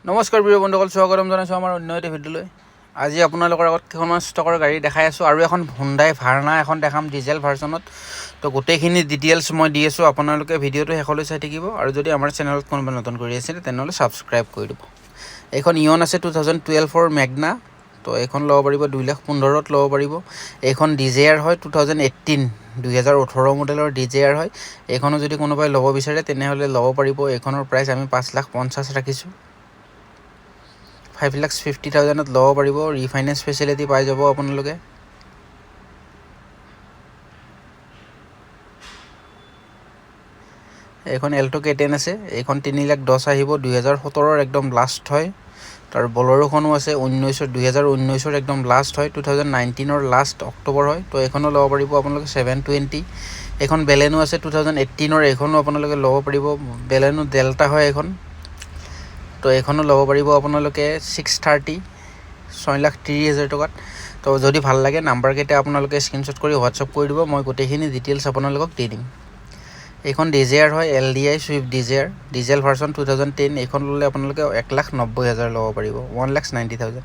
নমস্কাৰ প্ৰিয় বন্ধুসকল, স্বাগতম জনাইছোঁ আমাৰ অন্য এটা ভিডিঅ'লৈ। আজি আপোনালোকৰ আগত কেইখনমান ষ্টকৰ গাড়ী দেখাই আছোঁ আৰু এখন হুণ্ডাই ভাৰ্ণা এখন দেখাম ডিজেল ভাৰ্চনত। তো গোটেইখিনি ডিটেইলছ মই দি আছোঁ, আপোনালোকে ভিডিঅ'টো শেষলৈ চাই থাকিব আৰু যদি আমাৰ চেনেলত কোনোবা নতুন কৰি আছে, তেনেহ'লে ছাবস্ক্ৰাইব কৰি দিব। এইখন ইয়ন আছে, 2012ৰ মেগনা। তো এইখন ল'ব পাৰিব, 2 লাখ 15ত ল'ব পাৰিব। এইখন ডিজেয়াৰ হয়, 2018, 2018 মডেলৰ ডিজেয়াৰ হয়। এইখনো যদি কোনোবাই ল'ব বিচাৰে, তেনেহ'লে ল'ব পাৰিব। এইখনৰ প্ৰাইচ আমি 5 লাখ 50 ৰাখিছোঁ। 5 লাখ 50 থাউজেণ্ডত ল'ব পাৰিব। ৰিফাইনেন্স ফেচিলিটি পাই যাব আপোনালোকে। এইখন এল্টো কে 10 আছে। এইখন 3 লাখ 10 আহিব, 2017ৰ একদম লাষ্ট হয়। তাৰ বলেৰোখনো আছে, ঊনৈছৰ, 2019ৰ একদম লাষ্ট হয়, 2019ৰ লাষ্ট অক্টোবৰ হয়। তো এইখনো ল'ব পাৰিব আপোনালোকে 720। এইখন বেলেনো আছে, 2018ৰ। এইখনো আপোনালোকে ল'ব পাৰিব। বেলেনো ডেল্টা হয় এইখন। তো এইখনো ল'ব পাৰিব আপোনালোকে 630, 6,30,000 টকাত। তো যদি ভাল লাগে, নাম্বাৰকেইটা আপোনালোকে স্ক্ৰীনশ্বট কৰি হোৱাটছআপ কৰি দিব, মই গোটেইখিনি ডিটেইলছ আপোনালোকক দি দিম। এইখন ডিজেয়াৰ হয়, এলডিআই ছুইফ্ট ডিজেয়াৰ, ডিজেল ভাৰ্চন, 2010। এইখন ল'লে আপোনালোকে 1,90,000 ল'ব পাৰিব, 1,90,000।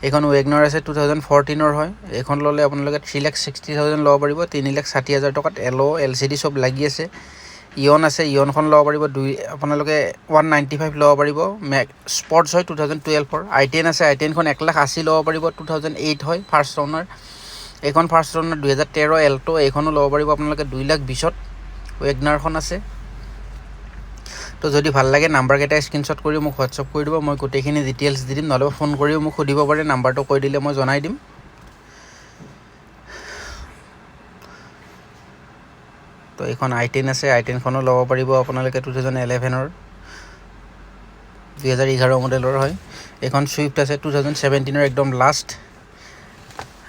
এইখন ৱেগনাৰ আছে, 2014ৰ হয়। এইখন ল'লে আপোনালোকে 3,60,000 ল'ব পাৰিব, 3,60,000 টকাত। এলয়, এলচিডি চব লাগি আছে। ইয়ন আছে, ইয়নখন ল'ব পাৰিব আপোনালোকে 195 ল'ব পাৰিব। মেক স্পৰ্টছ হয়, 2012ৰ। আই 10 আছে, আই 10খন 1 লাখ 80 ল'ব পাৰিব, 2008 হয়, ফাৰ্ষ্ট অ'নাৰ। এইখন ফাৰ্ষ্ট অ'নাৰ, 2013 এল্ট'। এইখনো ল'ব পাৰিব আপোনালোকে 2 লাখ 20ত। ৱেগনাৰখন আছে। তো যদি ভাল লাগে, নাম্বাৰকেইটা স্ক্ৰীনশ্বট কৰি মোক হোৱাটছআপ কৰি দিব, মই গোটেইখিনি ডিটেইলছ দি দিম। নহ'লে ফোন কৰিও মোক সুধিব পাৰে, নাম্বাৰটো কৈ দিলে মই জনাই দিম। তো এইখন আই 10 আছে, আই 10খনো ল'ব পাৰিব আপোনালোকে, 2011ৰ, 2011 মডেলৰ হয়। এইখন ছুইফ্ট আছে, 2017ৰ একদম লাষ্ট।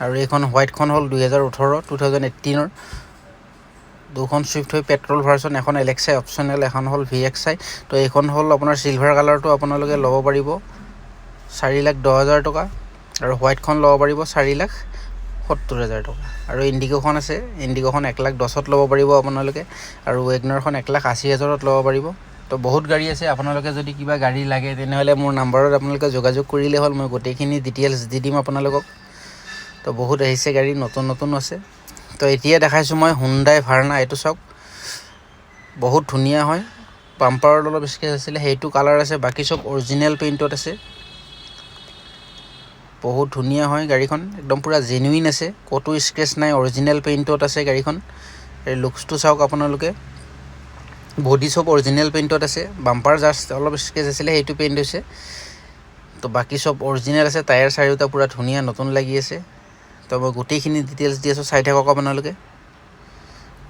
আৰু এইখন হোৱাইটখন হ'ল 2018, 2018ৰ। দুখন ছুইফ্ট হয় পেট্ৰল ভাৰ্চন, এখন এল এক্স আই অপশ্যনেল, এখন হ'ল ভি এক্স আই। তো এইখন হ'ল আপোনাৰ চিলভাৰ কালাৰটো, আপোনালোকে ল'ব পাৰিব 4,10,000 টকা আৰু হোৱাইটখন ল'ব পাৰিব 4,70,000 টকা। আৰু ইণ্ডিগ'খন আছে, ইণ্ডিগ'খন 1 লাখ 10ত ল'ব পাৰিব আপোনালোকে আৰু ৱেগনাৰখন 1,80,000ত ল'ব পাৰিব। তো বহুত গাড়ী আছে। আপোনালোকে যদি কিবা গাড়ী লাগে, তেনেহ'লে মোৰ নাম্বাৰত আপোনালোকে যোগাযোগ কৰিলে হ'ল, মই গোটেইখিনি ডিটেইলছ দি দিম আপোনালোকক। তো বহুত আহিছে গাড়ী, নতুন নতুন আছে। তো এতিয়া দেখাইছোঁ মই হুণ্ডাই ভাৰ্ণা। এইটো চাওক, বহুত ধুনীয়া হয়। বাম্পাৰত অলপ স্ক্ৰেচ আছিলে, সেইটো কালাৰ আছে, বাকী চব অৰিজিনেল পেইণ্টত আছে। বহুত ধুনীয়া হয় গাড়ীখন, একদম পূৰা জেনুইন আছে, ক'তো স্ক্ৰেচ নাই, অৰিজিনেল পেইণ্টত আছে গাড়ীখন। এই লুকছটো চাওক আপোনালোকে। বডি চব অৰিজিনেল পেইণ্টত আছে। বাম্পাৰ জাষ্ট অলপ স্ক্ৰেচ আছিলে, সেইটো পেইণ্ট হৈছে। তো বাকী চব অৰিজিনেল আছে। টায়াৰ চাৰিওটা পূৰা ধুনীয়া নতুন লাগি আছে। তো মই গোটেইখিনি ডিটেইলছ দি আছোঁ, চাই থাকক আপোনালোকে।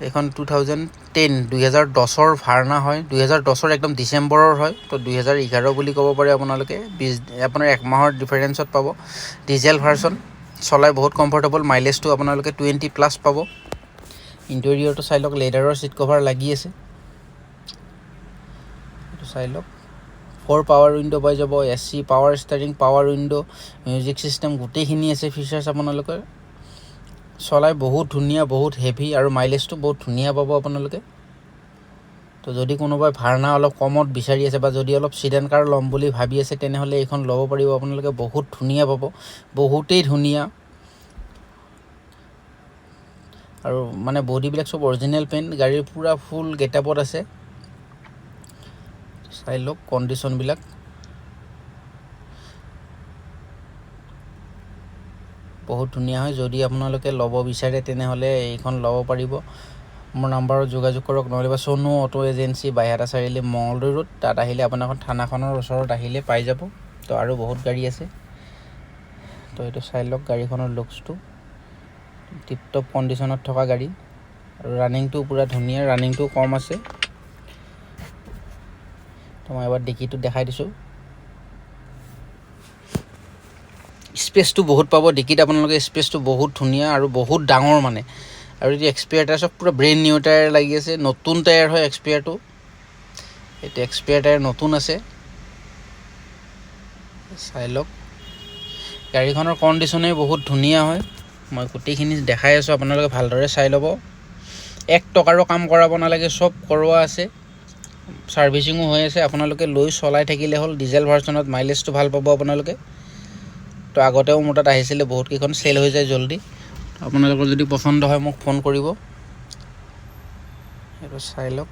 এইখন 2010, 2010ৰ ভাৰ্ণা হয়, 2010ৰ একদম ডিচেম্বৰৰ হয়। তো 2011 বুলি ক'ব পাৰে আপোনালোকে, আপোনাৰ এক মাহৰ ডিফাৰেঞ্চত পাব। ডিজেল ভাৰ্চন, চলাই বহুত কমফৰ্টেবল, মাইলেজটো আপোনালোকে 20+ পাব। ইণ্টেৰিয়ৰটো চাই লওক, লেডাৰৰ ছিট কভাৰ লাগি আছে। এইটো চাই লওক, ফ'ৰ পাৱাৰ উইণ্ড' পাই যাব, AC, power steering, power window, music system, গোটেইখিনি আছে ফিচাৰ্ছ আপোনালোকে। চলাই বহুত ধুনীয়া, বহুত হেভি আৰু মাইলেজটো বহুত ধুনীয়া পাব আপোনালোকে। তো যদি কোনোবাই ভাৰ্ণা অলপ কমত বিচাৰি আছে বা যদি অলপ চিডেন কাৰ ল'ম বুলি ভাবি আছে, তেনেহ'লে এইখন ল'ব পাৰিব আপোনালোকে। বহুত ধুনীয়া পাব, বহুতেই ধুনীয়া। আৰু মানে বডিবিলাক চব অৰিজিনেল পেইণ্ট, গাড়ীৰ পূৰা ফুল গেটআপত আছে। চাই লওক কণ্ডিশ্যনবিলাক, বহুত ধুনীয়া হয়। যদি আপোনালোকে ল'ব বিচাৰে, তেনেহ'লে এইখন ল'ব পাৰিব। মোৰ নাম্বাৰত যোগাযোগ কৰক, নহ'লে বা Sonu auto agency, Baihata Chariali, Mangaldai road, তাত আহিলে আপোনাক থানাখনৰ ওচৰত আহিলে পাই যাব। তো আৰু বহুত গাড়ী আছে। তো এইটো চাই লওক গাড়ীখনৰ লুকছটো, টিপ টপ কণ্ডিশ্যনত থকা গাড়ী আৰু ৰানিংটো পূৰা ধুনীয়া, ৰানিংটো কম আছে। তো মই এবাৰ ডিকিটো দেখাই দিছোঁ। স্পেচটো বহুত পাব ডিকিত আপোনালোকে, স্পেচটো বহুত ধুনীয়া আৰু বহুত ডাঙৰ মানে। আৰু এতিয়া এক্সপিয়াৰ টায়াৰ চব পূৰা ব্ৰেণ্ড নিউ টায়াৰ লাগি আছে, নতুন টায়াৰ হয় এক্সপিয়াৰটো। এইটো এক্সপিয়াৰ টায়াৰ নতুন আছে। চাই লওক, গাড়ীখনৰ কণ্ডিশ্যনেই বহুত ধুনীয়া হয়। মই গোটেইখিনি দেখাই আছোঁ, আপোনালোকে ভালদৰে চাই ল'ব। এক টকাৰো কাম কৰাব নালাগে, চব কৰোৱা আছে। ছাৰ্ভিচিঙো হৈ আছে। আপোনালোকে লৈ চলাই থাকিলে হ'ল। ডিজেল ভাৰ্চনত মাইলেজটো ভাল পাব আপোনালোকে। তো আগতেও মোৰ তাত আহিছিলে, বহুতকেইখন চেল হৈ যায় জল্দি। আপোনালোকৰ যদি পচন্দ হয়, মোক ফোন কৰিব। এইটো চাই লওক,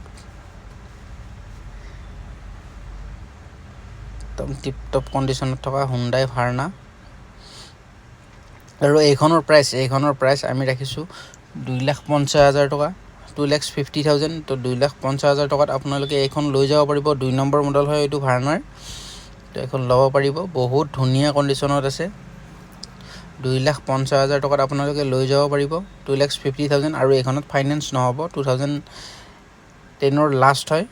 একদম টিপ টপ কণ্ডিশ্যনত থকা হুণ্ডাই ভাৰ্না। আৰু এইখনৰ প্ৰাইচ আমি ৰাখিছোঁ 2,50,000 টকা, 2,50,000। তো 2,50,000 টকাত আপোনালোকে এইখন লৈ যাব পাৰিব। 2 নম্বৰ মডেল হয় এইটো ভাৰ্নাৰ। তো এইখন ল'ব পাৰিব, বহুত ধুনীয়া কণ্ডিশ্যনত আছে। 2,50,000 টকাত আপোনালোকে লৈ যাব পাৰিব, 2,50,000। আৰু এইখনত ফাইনেন্স নহ'ব, 2010ৰ লাষ্ট হয়।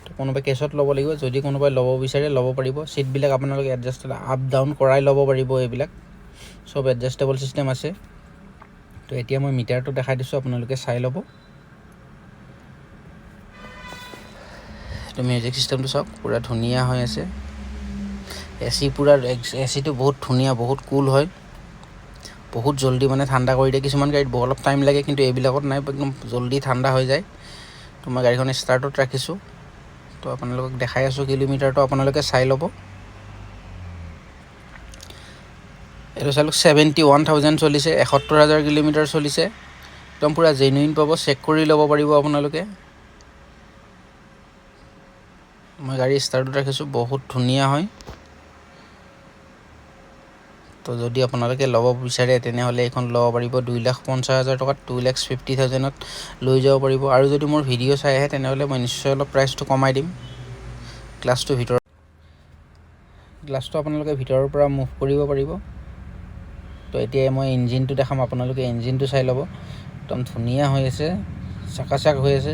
তো কোনোবাই কেছত ল'ব লাগিব। যদি কোনোবাই ল'ব বিচাৰে, ল'ব পাৰিব। ছিটবিলাক আপোনালোকে এডজাষ্ট আপ ডাউন কৰাই ল'ব পাৰিব। এইবিলাক চব এডজাষ্টেবল ছিষ্টেম আছে। তো এতিয়া মই মিটাৰটো দেখাই দিছোঁ, আপোনালোকে চাই ল'ব। তো মিউজিক চিষ্টেমটো চাওক, পূৰা ধুনীয়া হৈ আছে। এ চি পূৰা, এ চিটো বহুত ধুনীয়া, বহুত কুল হয়। বহুত জল্দি মানে ঠাণ্ডা কৰি দিয়ে। কিছুমান গাড়ীত বহুত অলপ টাইম লাগে, কিন্তু এইবিলাকত নাই, একদম জল্দি ঠাণ্ডা হৈ যায়। তো মই গাড়ীখন ষ্টাৰ্টত ৰাখিছোঁ, তো আপোনালোকক দেখাই আছোঁ। কিলোমিটাৰটো আপোনালোকে চাই ল'ব। এইটো চাওক, 71,000 চলিছে, 71,000 কিলোমিটাৰ চলিছে। একদম পূৰা জেনুইন পাব, চেক কৰি ল'ব পাৰিব আপোনালোকে। মই গাড়ী ষ্টাৰ্টত ৰাখিছোঁ, বহুত ধুনীয়া হয়। তো যদি আপোনালোকে ল'ব বিচাৰে, তেনেহ'লে এইখন ল'ব পাৰিব 2,50,000 টকাত, 2,50,000ত লৈ যাব পাৰিব। আৰু যদি মোৰ ভিডিঅ' চাই আহে, তেনেহ'লে মই নিশ্চয় অলপ প্ৰাইচটো কমাই দিম। গ্লাছটো আপোনালোকে ভিতৰৰ পৰা মুভ কৰিব পাৰিব। তো এতিয়া মই ইঞ্জিনটো দেখাম, আপোনালোকে ইঞ্জিনটো চাই ল'ব। একদম ধুনীয়া হৈ আছে, চাকাচাক হৈ আছে।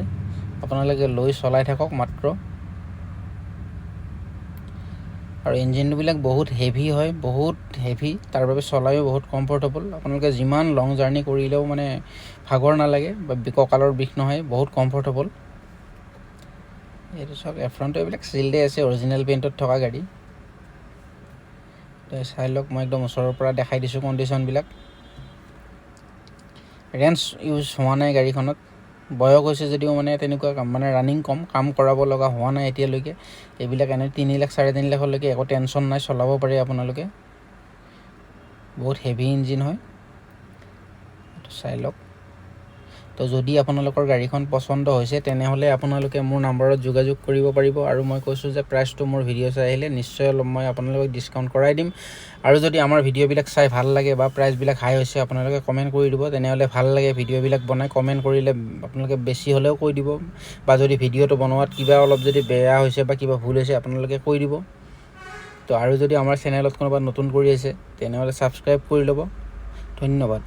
আপোনালোকে লৈ চলাই থাকক মাত্ৰ। আৰু ইঞ্জিনবিলাক বহুত হেভি হয়, বহুত হেভি। তাৰ বাবে চলায়ো বহুত কমফৰ্টেবল। আপোনালোকে যিমান লং জাৰ্ণি কৰিলেও মানে ভাগৰ নালাগে বা কঁকালৰ বিষ নহয়, বহুত কমফৰ্টেবল। এইটো চাওক, এফ্ৰনটো এইবিলাক চিল্ডে আছে, অৰিজিনেল পেইণ্টত থকা গাড়ী। তো চাই লওক, মই একদম ওচৰৰ পৰা দেখাই দিছোঁ কণ্ডিশ্যনবিলাক। ৰেঞ্চ ইউজ হোৱা নাই গাড়ীখনত। বয়স হৈছে যদিও মানে তেনেকুৱা কাম মানে ৰানিং কম, কাম কৰাব লগা হোৱা নাই এতিয়ালৈকে। এইবিলাক এনেই 3 লাখ, 3.5 লাখলৈকে একো টেনশ্যন নাই, চলাব পাৰে আপোনালোকে। বহুত হেভি ইঞ্জিন হয়, এইটো চাই লওক। তো যদি আপোনালোকৰ গাড়ীখন পচন্দ হৈছে, তেনেহ'লে আপোনালোকে মোৰ নাম্বাৰত যোগাযোগ কৰিব পাৰিব। আৰু মই কৈছোঁ যে প্ৰাইচটো মোৰ ভিডিঅ' চাই আহিলে নিশ্চয় অলপ মই আপোনালোকক ডিছকাউণ্ট কৰাই দিম। আৰু যদি আমাৰ ভিডিঅ'বিলাক চাই ভাল লাগে বা প্ৰাইচবিলাক হাই হৈছে, আপোনালোকে কমেণ্ট কৰি দিব। তেনেহ'লে ভাল লাগে ভিডিঅ'বিলাক বনাই। কমেণ্ট কৰিলে আপোনালোকে বেছি হ'লেও কৈ দিব, বা যদি ভিডিঅ'টো বনোৱাত কিবা অলপ যদি বেয়া হৈছে বা কিবা ভুল হৈছে, আপোনালোকে কৈ দিব। তো আৰু যদি আমাৰ চেনেলত কোনোবা নতুন কৰি আছে, তেনেহ'লে ছাবস্ক্ৰাইব কৰি ল'ব। ধন্যবাদ।